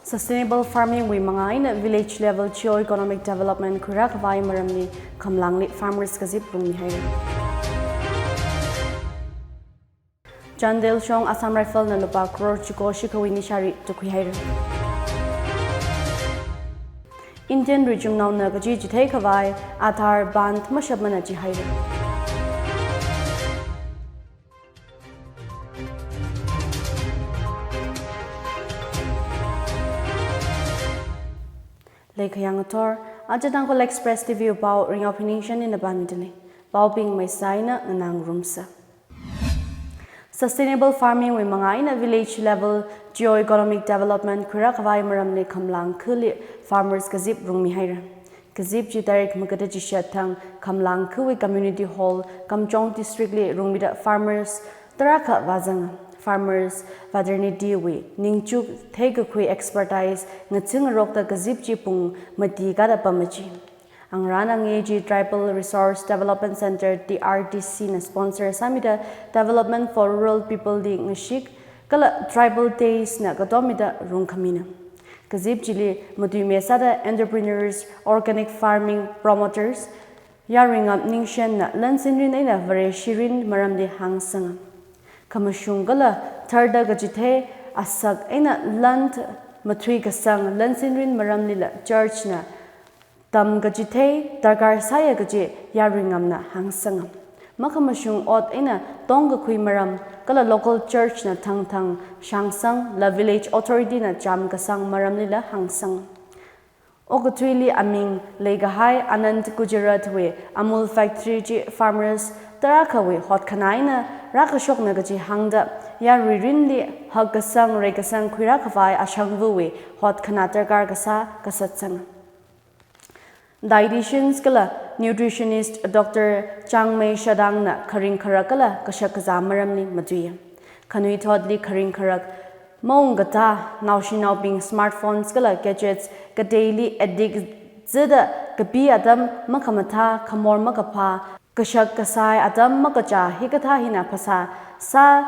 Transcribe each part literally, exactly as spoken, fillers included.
Sustainable farming wui mangā eina village level geo-economic development khuirākhavai maramli Khamlangli farmers kazip rungmihaira. Chandel shong Assam Rifle na lupā crore chiko shikhawui nishari tukhuihaira. Indian rijumnaona kaji chitheikhavai Aadhaar band mashapmana jihaira. Leikhayang athor, aja Tangkhul Express T V wui pao Ringao Phiningshan na pāmidalei. Paobing maisai eina nganāngarumsa. Sustainable farming wui mangā eina village level geo-economic development khuirākhavai maramli Khamlang khali farmers kazip rungmihaira. Kazip chi tarik magada chishat thang Khamlang khawui community hall, Kamjong district li rungmida farmers tarākha vāzanga. Farmers fraternity wui ningchuk theikakhui expertise ngaching ngarokta kazip chi pung mati kada pamma chi. Angarān angei chi Tribal Resource Development Centre, T R D C na sponsor sāmida Development for Rural People li ngashik kala Tribal Days na katommida rungkhamina. Kazip chili matuimi sāda entrepreneurs, organic farming promoters, Yaruingam Ningshen na lan sinrin eina Vareshi rin maramli hāngsanga. Khamashung kala tharda kachithei asak eina lan mathui kasang lan sinrin maramlila church na tam kachithei darkar sāya kaji Yaruingamna hāngsanga. Makhamashung ot eina tongkakhui maram kala local church na thangthang shāngsangla village authority na cham kasang maramlila hāngsanga. Okathuili aming leikahai Anand Gujarat wui Amul factory chi farmers tarākhawui hotkhanā eina rākashokna kaji hāngda yarui rinli hakkasang reikasang khuirākhavai ashangvawui hotkhanā darkar kasā kasatsanga. Dietitians kala nutritionist Doctor Changmei Shadang na kharing kharak kala kashak kazā maramli matuiya. Khanuithotli kharing kharak maungkatā naoshinaobing smartphones kala gadgets kateili addict zida kapi atam makhamathā khamor makaphā kashak kasai atam makachā hikathā hina phasā sā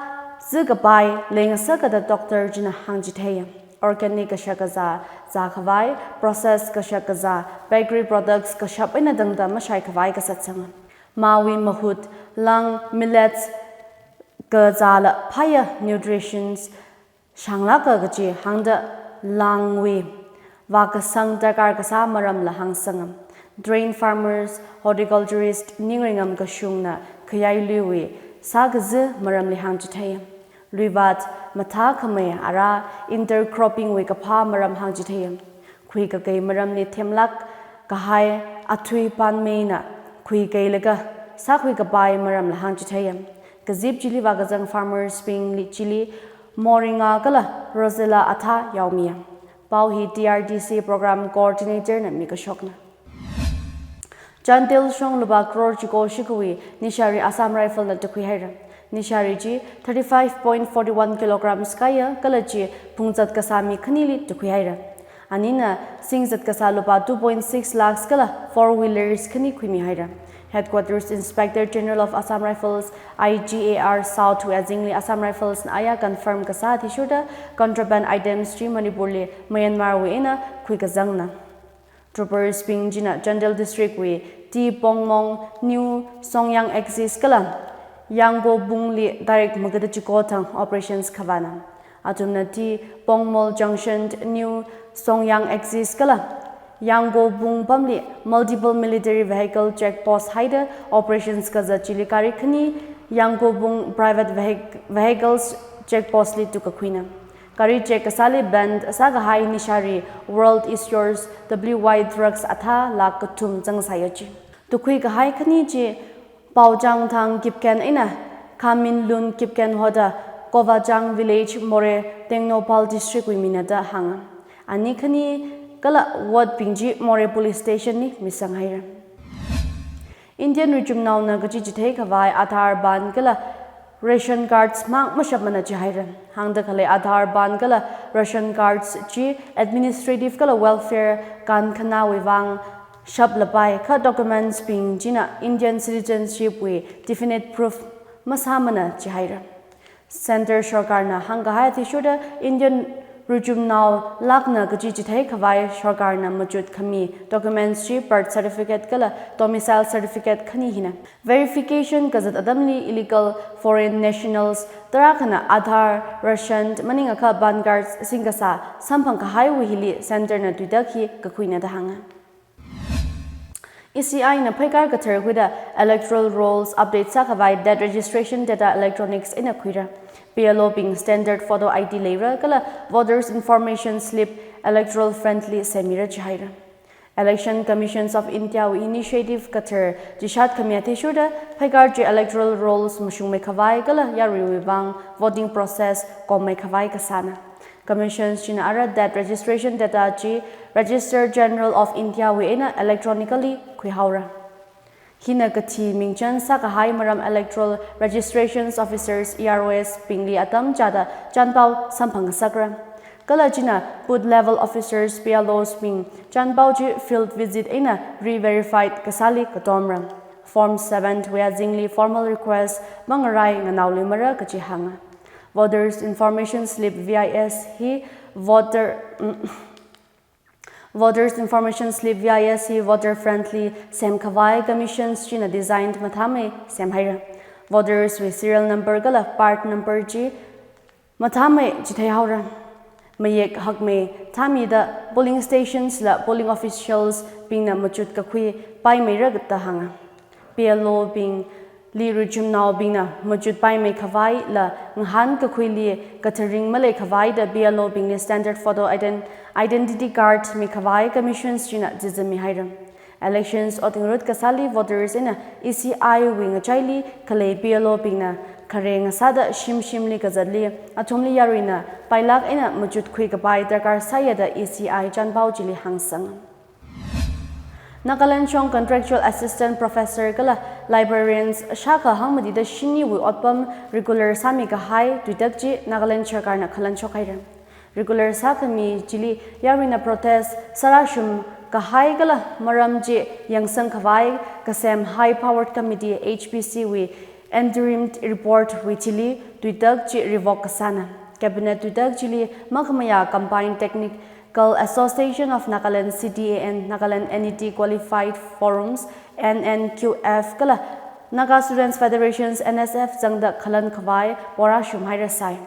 zikapai leingasaka da doctor china hāngchitheiya. Organic kashak kazā zākhavai, process kashak kazā, bakery products kashap eina tangda mashaikhavai kasatsanga. Mawui mahut lāng millets kazāla phāya nutritions shānglāka kaji hāngda lāngwui vākasang darkar kasā maramla hāngsanga. Trained farmers, horticulturist Ningreingam Kashung na khayai luiwui sākazi maramli hāngchitheiya. Luivāt mathākhamei ara intercropping wui kaphā maram hāngchitheiya. Khuikakei maramli themlāk kahai athui panmeina khuikeilaga sākhuikapai maramla hāngchitheiya. Kazip chili vākazang farmers bingli chili moringa kala rosella athā yaomiya. Pao hi T R D C program coordinator na mikashokna. Chandel shong lupā crore chiko shikhawui nishari Assam Rifle na tukhuihaira. Nishari chi thirty-five point forty-one kilograms kāya kala chi phungzat kasā mi khanili tukhuihaira. Anina singzat kasā lupā two point six lakhs kala four wheelers khani khuimihaira. Headquarters Inspector General of Assam Rifles, I G A R South wui azingli Assam Rifles na aya confirm kasā athishurda contraband items chi Manipur li Myanmar wui eina khuikazangna. Troopers bing china Chandel District wui T Pongmong New Songyang Axis kala Yangkobung li tarik magada chiko thang operations khavāna. Athumna T Pongmol Junction New Songyang Axis kala Yangkobung pamli multiple military vehicle check post haida operations kazat chili gari khani Yangkobung private vehic- vehicles check post li tukakhuina. Gari check kasāli ban sākahai nishari World Is Yours W Y drugs athā lakh kathum zangsāya chi. Tukhuikahai khani chi Paochang thang Kipgen eina Khamin lun Kipgen hoda Kovachang village Moreh Tengnoupal district wui mina da hānga. Ani khani kala ward bing chi Moreh police station li misanghaira. Indian rijumnaona kaji chitheikhavai Aadhaar band kala ration cards mang mashapmana jihaira. Hāngda khalei Aadhaar band kala ration cards chi administrative kala welfare kankhanawui vang shaplapai kha documents bing china Indian citizenship wui definite proof masāmana jihaira. Centre sarkarna hāngkahai athishurda Indian Ruichumnao lakna kachi chithei khavai sorkarna machut khami documents chi birth certificate kala domicile certificate khani hina. Verification kazat atamli illegal foreign nationals tarakhana Aadhaar, ration, maningakha PAN cards singkasā samphang kahaiwui hili center na tuitak hi kakhuina da hānga. E C I na phaikar kathar khuida electoral rolls update sākhavai date registration data electronics eina khuira. B L O bing standard photo I D leira kala voters information slip electoral friendly semira jihaira. Election Commissions of India wui initiative kathar chishat khami athishurda phaikar chi electoral rolls mashungmei khavai kala yaruiwui vang voting process kommei khavai kasāna. Commissions china ara date registration data chi Registrar General of India wui eina electronically khuihaora. Hina kathi mingchan sākahai maram electoral registrations officers, E R Os bingli atam chāda chanpao samphang ngasakra. Kala china booth level officers, B L Os bing chanpao chi field visit eina re-verified kasāli katomra. Form seven wui azingli formal request mangarai nganaoluimara kachi hānga. Voters Information Slip V I S hi voter, mm, Voters Information Slip V I S hi voter friendly semkhavai commissions china designed mathāmei semhaira. Voters wui serial number kala part number chi mathāmei chitheihaora. Mayek hakmei thāmida polling stations la polling officials bingna machut kakhui paimeira da hānga. B L O bingli ruichumnaobingna machut paimei khavai la ngahān kakhuili katharing malei khavai da B L O bingli standard photo ident-, identity card mikhavai commissions china zizam mihaira. Elections ot ngarut kasāli voters eina E C I wui ngachaili khalei B L O bingna khare ngasāda shim shimli kazatli athumli yaruina pailāk eina machut khui kapai darkar sāya da E C I chanpao chili hāngsang. Nagaland shong contractual assistant professor kala librarians shākha hangmatida shiniwui otpam regular sāmi kahai tuitak chi Nagaland sorkarna khalan shokhaira. Regular sākhami chili yaruina protest sārāshum kahai kala maram chi yangsang khavai kasem High Powered Committee H P C wui interim report wui chili tuitak chi revoke kasāna. Cabinet tuitak chili makhamayā Combined Technical Association of Nagaland, C T A N, Nagaland N E T Qualified Forums, N N Q F, kala Naga Students Federations, N S F, zangda khalan khavai porāshum hairasai.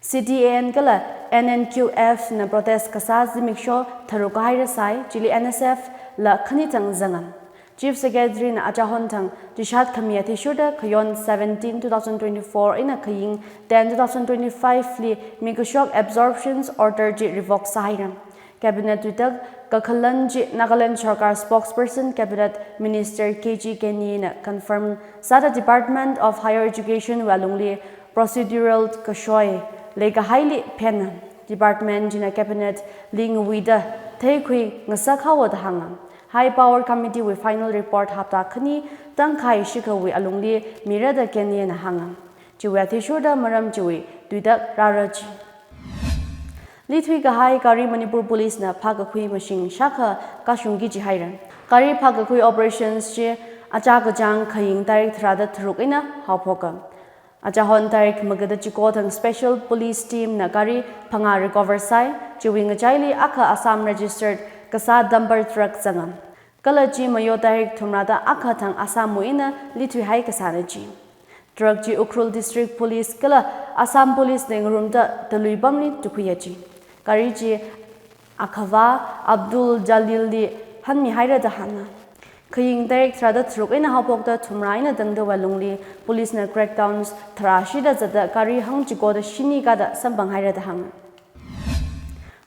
C T A N kala N N Q F na protest kasā zimiksho tharuk hairasai, chili N S F la khanithang zanga. Chief Secretary na achahon thang chishat khami athishurda khayon seventeen two thousand twenty-four eina khaying ten two thousand twenty-five li mikashok absorptions order chi revoke sāhaira. Cabinet tuitak kakhalan chi Nagaland sorkar spokesperson Cabinet Minister K G Kenny na confirm sāda Department of Higher Education wui alungli procedural kashoi leikahaili phenna. Department china cabinet li ngawuida theikhui ngasakhaowa da hānga. High Power Committee wui final report hapta khani tangkhai shikhawui alungli mira da Kenny na hānga. Chiwui athishurda maram chiwui tuitak rāra chi. Lithui kahai gari Manipur Police na phākakhui mashing shākha kashungki jihaira. Gari phākakhui operations chi achā kachāng khaying tarik tharāda tharuk eina haophoka. Achahon tarik magada chiko thang special police team na gari phangā recover sāi, chiwui ngachaili akha Assam registered kasā dumper truck zanga. Kala chi mayo tarik thumrāda akha thang Assam wui eina lithuihai kasāna chi. Truck chi Ukhrul District Police kala Assam Police na ngarumda talui pamli tukhuiya chi. Gari chi akhava Abdul Jalil li hanmihaira da hānga. Khaying tarik tharāda tharuk eina haophokta thumrā eina tangda wui alungli police na crackdowns tharāshida zatda gari hangchikoda shini kada samphanghaira da hānga.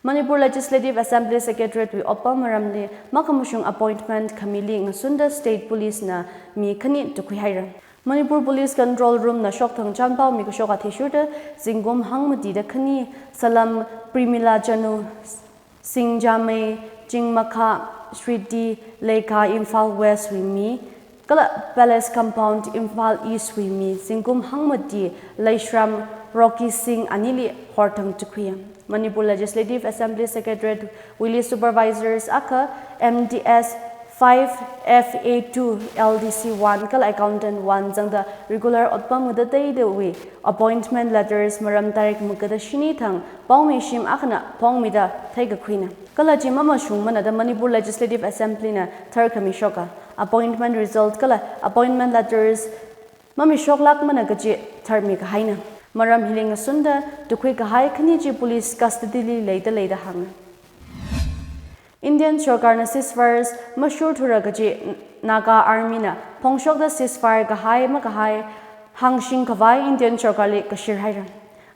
Manipur Legislative Assembly Secretariat wui otpam maramli makhamashung appointment khamili ngasunda State Police na mi khani tukhuihaira. Manipur Police Control Room na shokthang chanpao mikashok athishurda zingkum hangmatida khani Salam Primila Chanu, Singjamei Chingmakha, Shriti Lekha Imphal West wui mi, kala Palace Compound Imphal East wui mi zingkum hangmati Leishram Rocky Singh anili horthang tukhuiya. Manipur Legislative Assembly Secretariat wuili supervisors akha M D S five F A two L D C one kala accountant one zangda regular otpam ngada teidawui appointment letters maram tarik magada shini thang paomi shim akhana phongmida theikakhuina. Kala chi mamashungmana da Manipur Legislative Assembly na tharkhami shoka. Appointment result kala appointment letters mamishoklākmana kaji tharmi kahaina. Maram hili ngasunda tukhui kahai khani chi police custody li leida leida hānga. Indian sorkarna ceasefires mashurthura kaji Naga Army na phongshokda ceasefire kahai makahai hāngshing khavai Indian sorkarli kashir haira.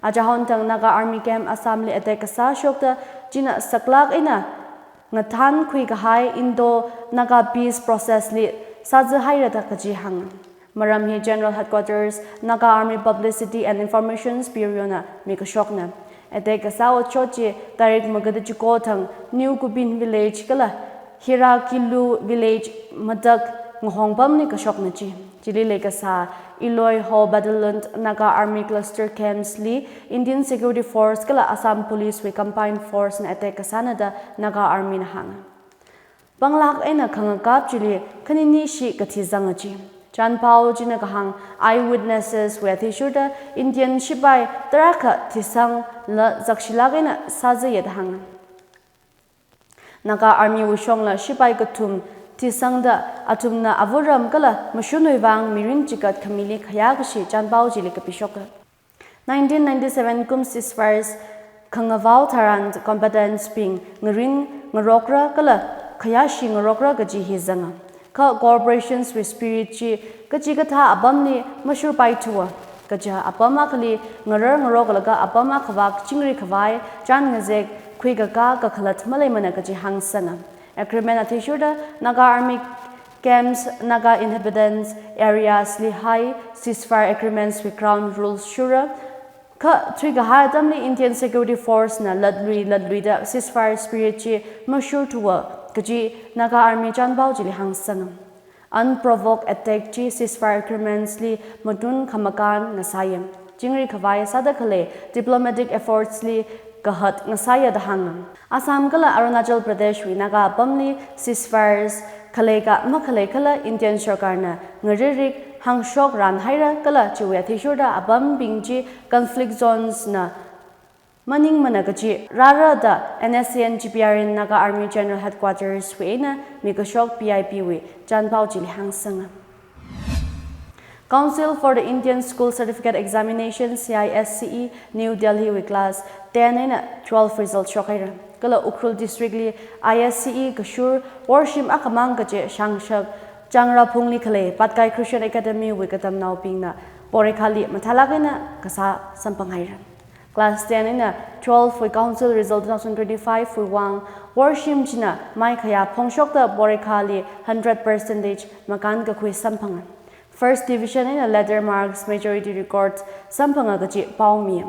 Achahon thang Naga Army camp Assamli attack kasā shokta china saklāk eina ngathankhui kahai Indo-Naga peace process li sāzā haira da kaji hānga. Maram hi General Headquarters, Naga Army Publicity and Informations Bureau na mikashokna. Attack kasā otshot chi tarik magada chiko thang New Kubin Village kala Hirakilu Village matak ngahong pamli kashokna chi. Chili leikasā Iloi Ho Battalion Naga Army Cluster Camps li Indian Security Force kala Assam Police wui combined force na attack kasāna da Naga Army na hānga. Panglāk eina khangakap chili khaninishi kathi zanga chi. Chanpao china kahāng eyewitnesses wui athishurda Indian shipai tarākha thisangla zakshilāk eina sāzāya da hānga. Naga Army wui shongla shipai kathum thisangda athumna āvaram kala mashunwui vang mirin chikat khamili khayākashi chanpao chili kapishoka. Nineteen ninety-seven kum ceasefires khangavao tharan combatants bing ngarin ngarokra kala khayāshi ngarokra kaji hi zanga. Kha cooperations wui spirit chi kachikathā apamli mashurpaithuwa. Kaja apam akhali ngarar ngarok laga apam akhavak chingri khavai chān ngazek khuikakā kakhalat maleimana kaji hāngsanga. Agreement athishurda Naga Army camps, Naga inhabitants areas li hai ceasefire agreements wui ground rules shura. Kha thuikahai atamli Indian Security Force na latlui latluida ceasefire spirit chi mashurthuwa kaji Naga Army chanpao chili hāngsanga. Unprovoked attack chi ceasefire agreements li matun khamakān ngasāya. Chingri khavai sāda khalei diplomatic efforts li kahat ngasāya da hānga. Assam kala Arunachal Pradesh wui Naga apamli ceasefires khaleika makhalei khala Indian sorkarna ngaririk hāngshok ranhaira kala chiwui athishurda apambing chi conflict zones na maningmana kaji rāra da N S C N G P R N Naga Army General Headquarters wui eina mikashok P I P wui chanpao chili hāngsanga. Council for the Indian School Certificate Examination, C I S C E, New Delhi wui class ten eina twelve result shokhaira. Kala Ukhrul District li I S C E kashur worshim akhamang kaji shangshak Changraphungli khalei Patkai Christian Academy wui katamnaobingna porikha li mathālāk eina kasā samphanghaira. Class ten eina twelve wui council result two thousand twenty-five wui vang worshim china maikhayā phongshokta porikha li hundred percentage makān kakhui samphanga. First division eina letter marks majority record samphanga kaji paomi.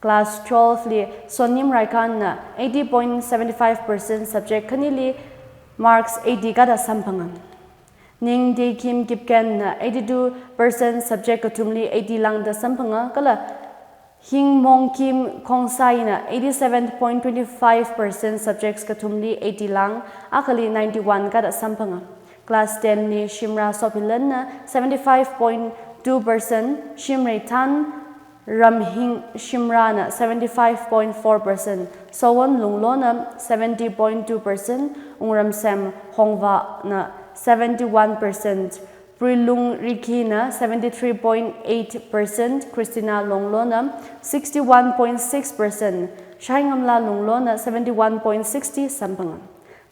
Class twelve li Sonim Raikhan na eighty point seven five percent subject khanili marks eighty kada samphanga. Ningdeikim Kipgen na eighty-two percent subject kathumli eighty lāngda samphanga kala Hingmongkim Khongsai na eighty-seven point twenty-five percent subjects kathumli eighty lāng akhali ninety-one kada samphanga. Class ten li Shimra Sophilan na seventy-five point two percent, Shimreithan Ramhing Shimra na seventy-five point four percent, Sowon Lunglo na seventy point two percent, Wungramsem Hongva na seventy-one percent, Prilung Rikhi na seventy-three point eight percent, Christina Longlo na sixty-one point six percent, Shaingamla Lunglo na seventy-one point sixty samphanga.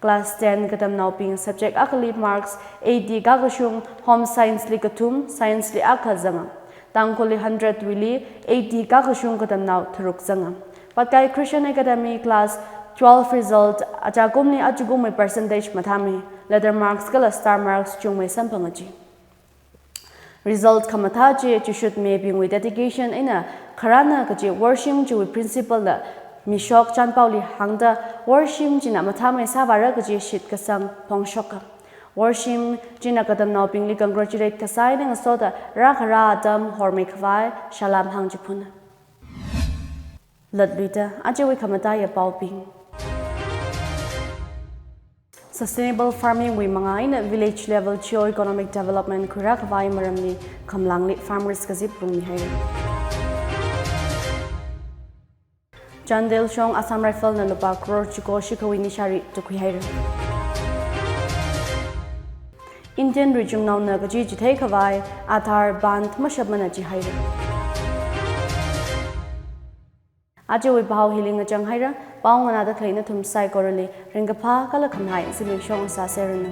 Class ten katamnaobing subject akhali marks eighty kakashung Home Science li kathum, Science li akha zanga. Tangkhulli hundred wuili eighty kakashung katamnao tharuk zanga. Patkai Christian Academy class twelve result achakumli achukumwui percentage mathāmi, letter marks kala star marks chungmei samphanga chi. Result khamathā chi chishutmibingwui dedication eina kharana kaji worshim chiwui principle la mishok chanpaoli hāngda worshim china mathāmei sāvāra kaji shitkasang phongshoka. Worshim china katamnaobingli congratulate kasā eina ngasoda rākhara atam hormei khavai salam hāngchiphuna. Latluida ajawui khamataiya paobing. Sustainable farming wui manga eina village level geo-economic development khuirākhavai maramli Khamlangli farmers kazip rungmihaira. Chandel shong Assam Rifle na lupā crore chiko shikhawui nishari tukhuihaira. Indian richumnaona kaji chitheikhavai Aadhaar bandh mashapmana jihaira. Ajawui pao hili ngachanghaira, pao nganāda khalei nathum saikorali ringkaphā kala khamahai zimiksho ngasāseranu.